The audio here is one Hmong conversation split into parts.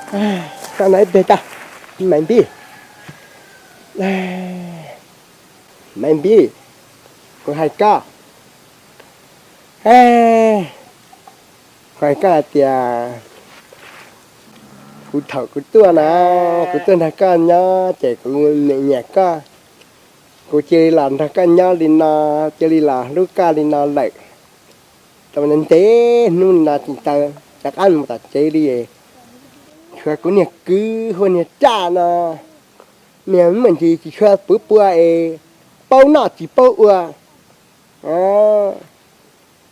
Koj no ib pliag tag, Maiv Npib, Maiv Npib, kuv hais koj, kuv hais koj hais tias kuv thaum kuv tuaj na, kuv tuaj nrog koj nyob ces kuv nyiam nyiam koj, kuv cia li los nrog koj nyob li no, cia li los hlub koj li no lawm tau ntev hnub no tsis tau rov qab mus tom tsev li. Tshuav kuv niag kwv hu ua niag Raj no, niag muaj ntsis tsis tshua puv pua es paub noj tsis paub ua.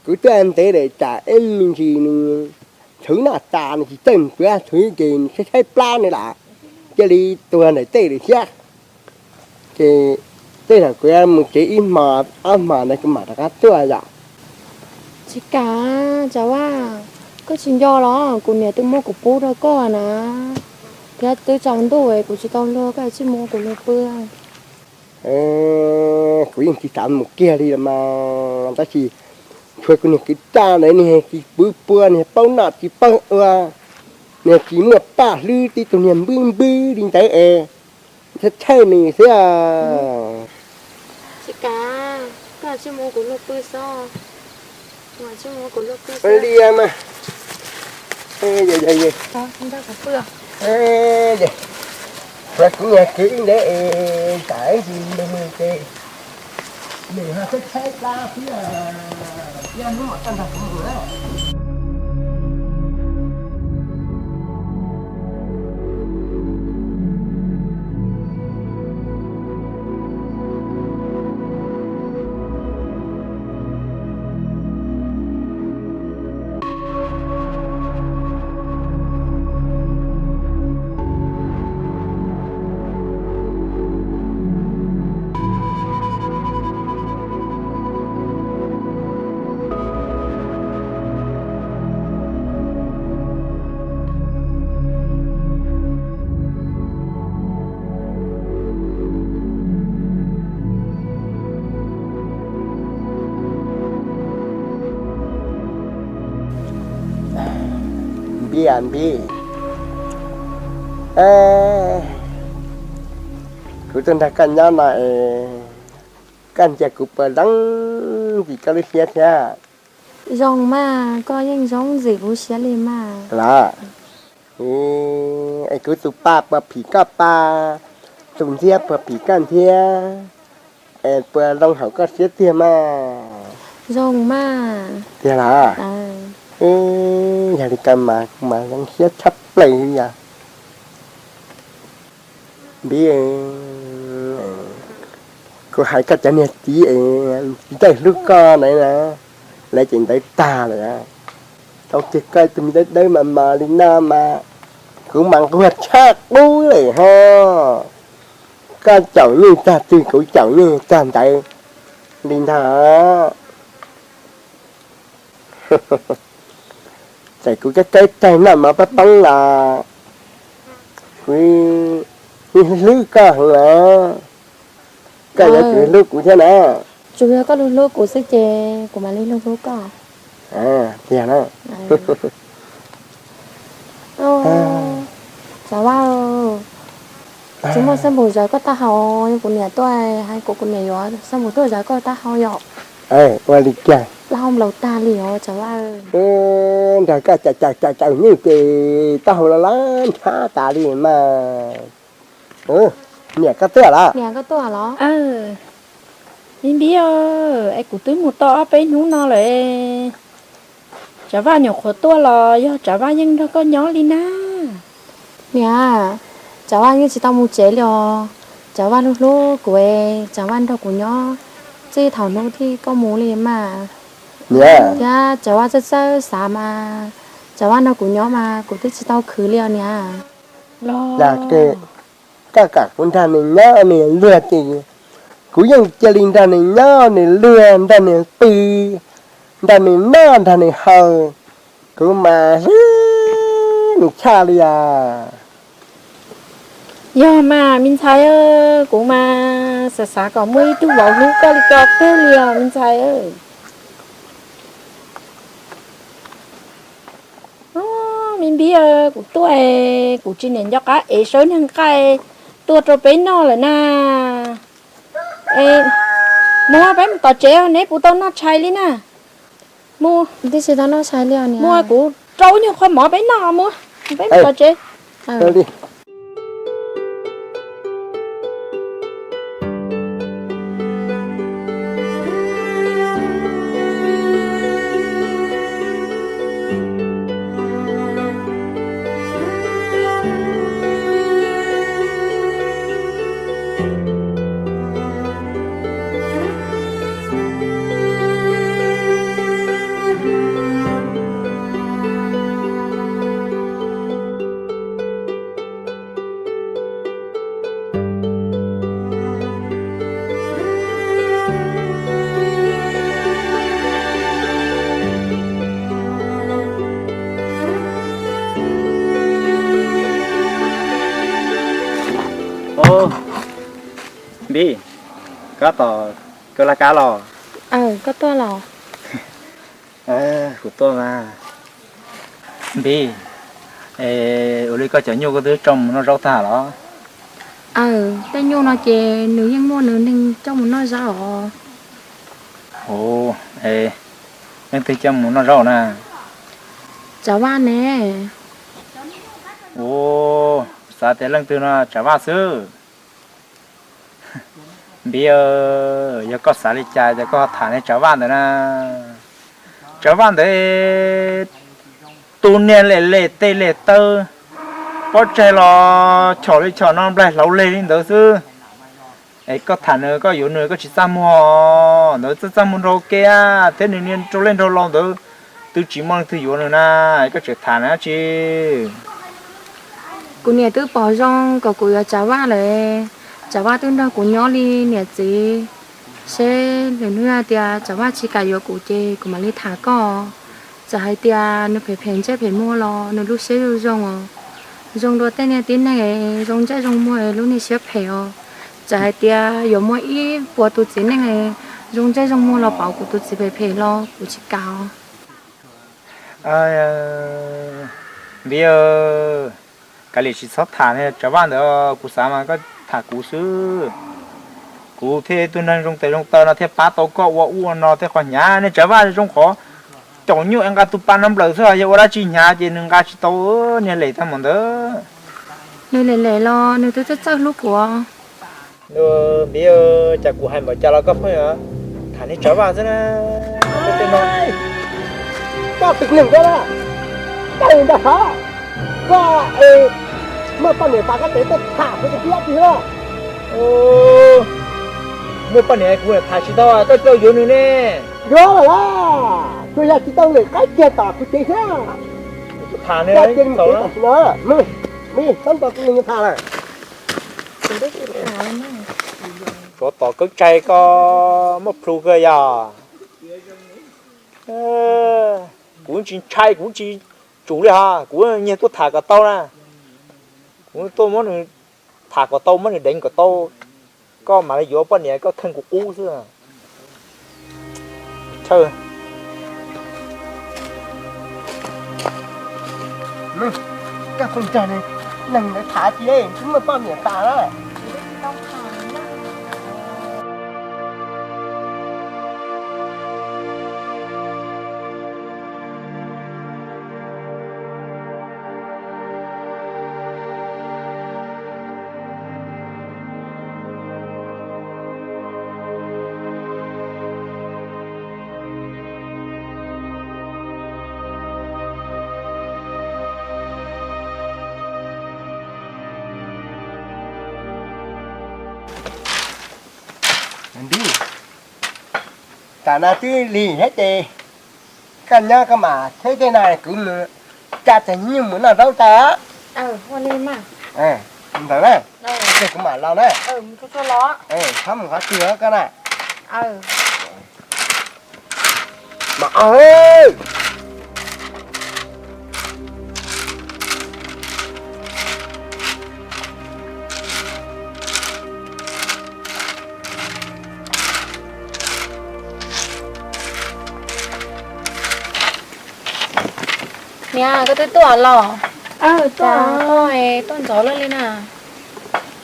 Kuv tuaj ntev lawm tsam ib me ntsis nws txhwv noj tas nws tsis txawj mus pw, txhwv ces nws tshaib tshaib plab no lawm, cia li tuag ntawm tej lawm thiab. Ces tej zaum kuv yuav mus tsev ib hmos ob hmos ntawd kuv mam rov qab tuaj yom. Tsis kam, Tsav Vaj, koj tsis nco los kuv niam twb muab kuv pub rau koj na, thiab twb tsaus ntuj kuv tsis tau luag, koj tsij muab kuv luag pw. Kuv yeej tsis xav mus kiag li los mas, tab sis tshuav kuv niag kwv Raj ntawd niag tsis puv pua, niag paub noj tsis paub ua, niag tsis muaj paj hlwb, tib tug niag npwb npwb li ntawd es tshaib tshaib nws xwb. Tsis kam, koj tsij muab kuv luag pw xwb. Li mas, kuv niag kwv ntawd es tsam ib ntsis nws mus ces nws ho tshaib tshaib plab xwb, cia hnub mam coj nrog kuv mus na. Npib, Npib, kuv tuaj nrog koj nyob no es koj ntsia kuv puas zoo ntxim koj lub siab thiab? Zoo mas, koj yeej zoo ntxim kuv siab li mas. Los, es kuv tus pa puas phim koj pa, tus ntxhiab puas phim koj ntxhiab, es puas zoo haum koj siab tiag mas? Zoo mas. Tiag los? Yog li ko mas kuv mas zoo siab tshaj plaws li yog. Npib, kuv hais koj cov niag txiv es tsis txawj hlub koj na, lawv ces ntawd tag lawm. Tau kiag koj tus me dawb dawb mas mas li no mas kuv mas nquag tshaj qub lawm ho. Koj caum nyuj txog twg kuv caum nyuj txog ntawd li ntag. Txawm kuv kab kab taig noj mov pab poob los kuv hlub koj heev los, koj yuav tsum hlub kuv thiab na. Tsuas yog koj hlub hlub kuv xwb ces kuv mam li hlub hlub koj. Tiag na. Tsav Vaj, tsis muaj xab npum zawv koj taub hau, yog kuv niam tuaj hais kuv, kuv niam yuav xab npum tuaj zawv koj taub hau yom. Ua li cas? Plaub hau nplaum tag li os Tsav Vaj. Nrog koj caum caum caum nyuj ces taub hau los lab nthab tas li mas. Niam koj tuaj los? Niam koj tuaj los? Me Npib, es kuv twb mus tau ob peb hnub no lawm. Tsav Vaj nyuam qhuav tuaj los yog Tsav Vaj yeej nrog koj nyob li na? Niam, Tsav Vaj yeej tsis tau mus tsev li os. Tsav Vaj hlub hlub kuv, Tsav Vaj nrog kuv nyob txij thaum hnub tim koj mus li mas. Thiab Tsav Vaj txawj txawj xav mas, Tsav Vaj nrog kuv nyob mas kuv twb tsis tau khwv li os niam. Koj kom kuv nrog nws nyob nws luag ces kuv yeej cia li nrog nws nyob nws luag, nrog nws pw, nrog nws noj nrog nws haus, kuv mas hlub nws tshaj li os. Yog mas me ntxhais, kuv mas xav xav kom muaj ib tug vauv hlub koj li koj kawg li os me ntxhais. Me Npib, kuv tuaj, kuv tsis niam nco qab ev sawb niag nqaij tuaj rau peb noj lawm na. Mus, peb mus tom tsev, neb puas tau noj tshais li na? Mus, kuv rau nyuag qhua mov peb noj, mus, peb mus tom tsev. Npib, koj tos koj laj kab los? Koj tuaj los? Kuv tuaj mas. Npib, ua li koj cov nyuj koj twb coj mus noj zaub tag los? Tej nyuj no ces nws yeej muaj nws neeg coj mus noj zaub os. Ua, leej twg coj mus noj zaub na? Tsav Vaj ne. Ua, xav tias leej twg no Tsav Vaj xwb. Npib, yog koj xav li cas ces koj tham niag Tsav Vaj ntawd na. Tsav Vaj ntawd tus niag lem lem tes lem taw, pob tsaig los chom li chom no nplaig hlauv leg li ntawd xwb. Es koj tham nws, koj yuav nws koj tsis txaj muag ntawd, txaj txaj muag nrau ke thiab, nws niag nraug lej nraug laus ntawd twb tsis muaj leej twg yuav nws na, koj tseem tham nws dab tsi? Kuv niam twb pom zoo kom kuv yuav Tsav Vaj lawm, Tsav Vaj twb nrog kuv nyob li niam txiv, seb lwm hnub tias Tsav Vaj tsis kam yuav kuv ces kuv mam li tham koj. Txawm hais tias nws phem phem ntsej phem muag los nws lub siab zoo zoo os, zoo dua tej niag tib neeg zoo ntsej zoo muag lub niag siab phem os. Txawm hais tias yuav muaj ib puas tus txiv neej zoo ntsej zoo muag los pauv kuv tus txiv phem phem los kuv tsis kam os. Npib, kav liam tsis txhob tham niag Tsav Vaj ntawd, kuv xav mas koj tham kuv xwb. Kuv thiaj tus neeg zoo tes zoo taw no thiaj pab tau koj ua ub ua no thiab. Qhov hnyav niag Tsav Vaj zoo qhov caum nyuj es nqa tus pa no nplawm xwb, yog ua dab tsi hnyav ces nws nqa tsis tau niag lem tag mus ntawd. Nws lem lem los nws twb txawj txawj hlub kuv. Npib, cas kuv hais npaum cas los koj pheej tham niag Tsav Vaj xwb na. Koj tus neeg koj na, koj ntag hov, koj es muaj poj niam tas koj tseem tuaj tham kuv tus txiv dab tsi na. Muaj poj niam kuv tham tsis tau, koj tsis tau yuav nws ne. Yuav lawm, tsuas yog tsis tau lwm qaib kiag tom kuv tsev xwb. Tham nws, txhob nto kuv tham lawm. Tsov tom keeb tsaig koj muab plhu kawg yog. Kuv tsis ntshai, kuv tsis tsum li hos, kuv nyiag tuaj tham kom tau na. Kuv tuaj muab nws tham kom tau, muab nws deev kom tau, koj mam li yuav poj niam, koj kheej kuv qub xwb. Koj pheej nrog neeg ntawd tham tias twb muaj poj niam tas na. Npib, tam no twb lig thiab ces koj nyob koj mam thaij tej no kuv mus tsa txag nyuj mus noj zaub tso. Ntawd na, ces kuv mam los na. Txhob mus qhov twg koj na. Mam os. Niam, koj twb tuaj los? Tuaj, tuaj ntxov luaj li na.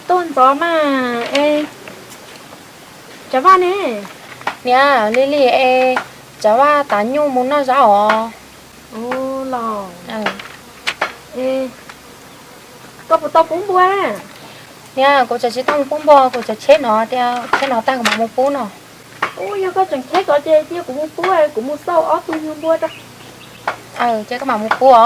Tuaj ntxov mas, es Tsav Vaj ne? Niam, lig lig es Tsav Vaj tav nyuj mus noj zaub os. Los, koj puas tau pub npua? Niam, kuv tseem tsis tau mus pub npua, kuv tseem cheb no tias cheb no tag kuv mam mus pub no. Ub, yog koj tseem cheb ko ces cia kuv mus pub, kuv mus xauj ob tug nyuag npua rau. Ces koj mam mus pub os.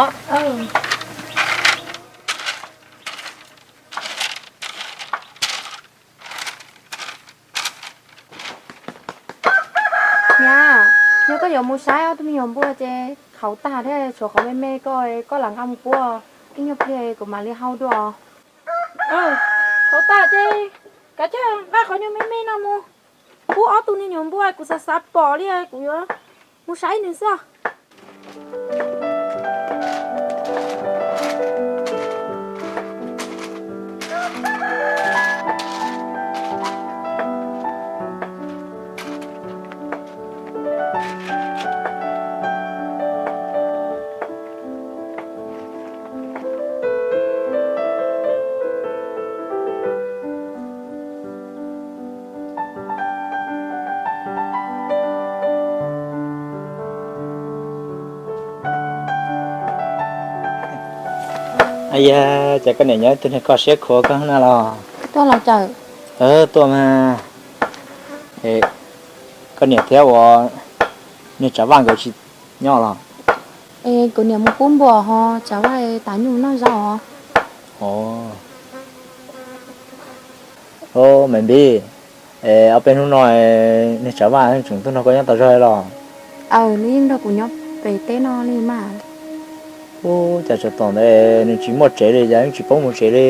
Niam, yog koj yuav mus saib ob tug me nyuam npua ces qhauv tag thiab tshuav qhov me me ko, koj lam nqa mus pub, ib nyuag pliag kuv mam li hau dua. Qhauv tag ces kav tsij nqa qhov nyuag me me no mus pub ob tug me nyuam npua, kuv xav xav pom li kuv yuav mus saib nws xwb. Yog cas koj niam nyob ib tug niag koj siab khuav koj na los? Tuaj los cawm. Tuaj mas. Koj niam thiab ua niag Tsav Vaj nkawd tsis nyob los? Es kuv niam mus pub npua ho Tsav Vaj tav nyuj noj zaub os. Maiv Npib, ob peb hnub no niag Tsav Vaj tseem tuaj nrog koj nyob tas zog los? Aws, nws yeej nrog kuv nyob pem teb no li mas. Ub, cas tsav tom ntawd nws tsis muaj tsev li, cas yeej tsis paub mus tsev li.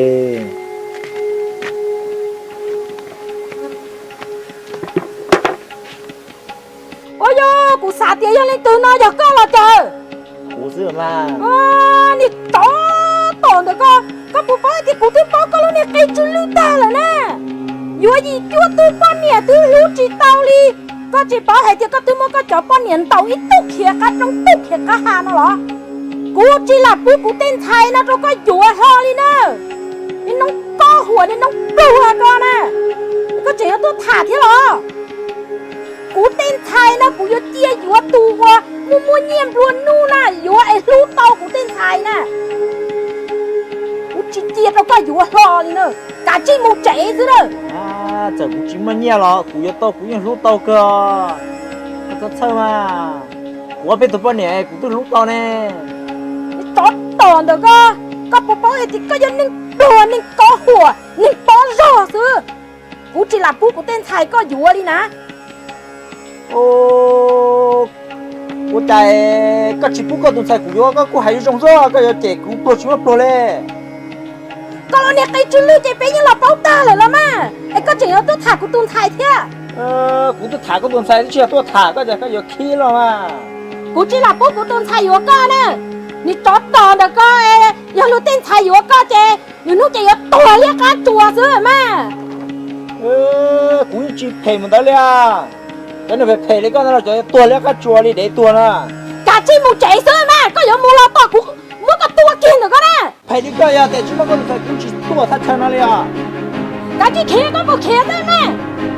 Ua yog kuv xav tias yog leej twg no, yog koj los cas? Kuv xwb mas. Niag tsov tom ntawm koj, koj puas paub hais tias kuv twb paub koj lub niag qe tsw lwj tag lawm na. Yuav yim cuaj tug poj niam twb hlub tsis tau li. Koj tsis paub hais tias koj twb muab koj cov poj niam ntaus ib tug khiav qab roob tug khiav qab hav no los? Kuv tsis lam pub kuv tej ntxhais no rau koj yuav hlo li na. Niag noob kob huam, niag noob pluag koj na, koj tseem yuav tuaj tham thiab los? Kuv tej ntxhais no kuv yuav cia yuav tus uas muaj muaj nyiaj nplua nuj na, yuav es hlub tau kuv tej ntxhais na. Kuv tsis cia rau koj yuav hlo li na, kav tsij mus tsev xwb na. Txawm kuv tsis muaj nyiaj los kuv yuav tau, kuv yeej hlub tau kawg. Koj txhob txhawj mas, kuv ob peb tug poj niam kuv twb hlub tau ne. Tsov tom ntawm koj, koj puas paub hais tias koj yog neeg pluag, neeg kob huam, neeg pob zog xwb. Kuv tsis lam pub kuv tej ntxhais koj yuav li na. Ua cas koj tsis pub koj tus ntxhais kuv yuav, koj kuj hais zoo xwb, koj yuav cem kuv pluag tsis muaj pluag li. Koj lub niag qe tsw lwj ces peb yeej los paub tag lawm los mas, es koj tseem yuav tuaj tham kuv tus ntxhais thiab. Kuv twb tham koj tus ntxhais twb tsis yog tuaj tham koj, cas koj yuav khib los mas. Kuv tsis lam pub kuv tus ntxhais yuav koj na. Niag tsov tom ntawm koj, yog luag tej ntxhais yuav koj ces nws hnub ces yuav tuag liab qab tsuas xwb mas. Kuv yeej tsis phem mus ntawd li. Cov niag phem phem li koj ntawd los cov yuav tuag liab qab tsuas li dev tuag na. Kav tsij mus tsev xwb mas, koj yuav mus los tom kuv muab koj tua kiag ntawm koj na. Phem li koj yog tias tsis muaj koj tus ntxhais kuv tsis tuaj thaj chaw no li os. Kav tsij khiav, koj puas khiav xwb mas?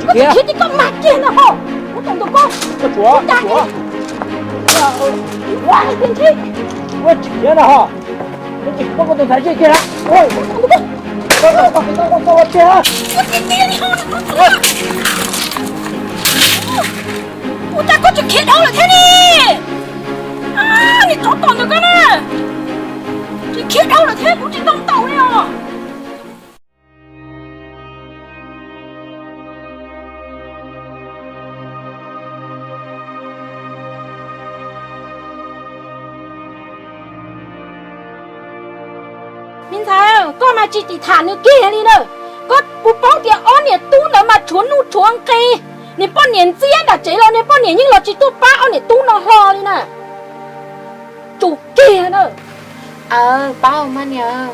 Koj tsis khiav ces koj mag kiag ntag ho. Muab tus ntawm koj. Koj tsuav, koj tsuav. Koj tsis khiav na ho. Koj tsis muab koj tus ntxhais zej kiag na. Koj tau koj tau tiag. Ua cas koj tseem khiav dhau lawm thiab ne? Niag tsov tom ntawm koj na, tseem khiav dhau lawm thiab, kuv tsis tau ntaus li os. Me ntxhais, koj mas tsis tim tham nws kiag li na. Koj puas paub tias ob niam tub ntawd mas tshuav nuj tshuav nqi, niag poj niam ntxiab nram tsev los niag poj niam yeej los tsis tuaj pab ob niam tub no hlo li na. Tsum kiag na. Aws, paub mas niam.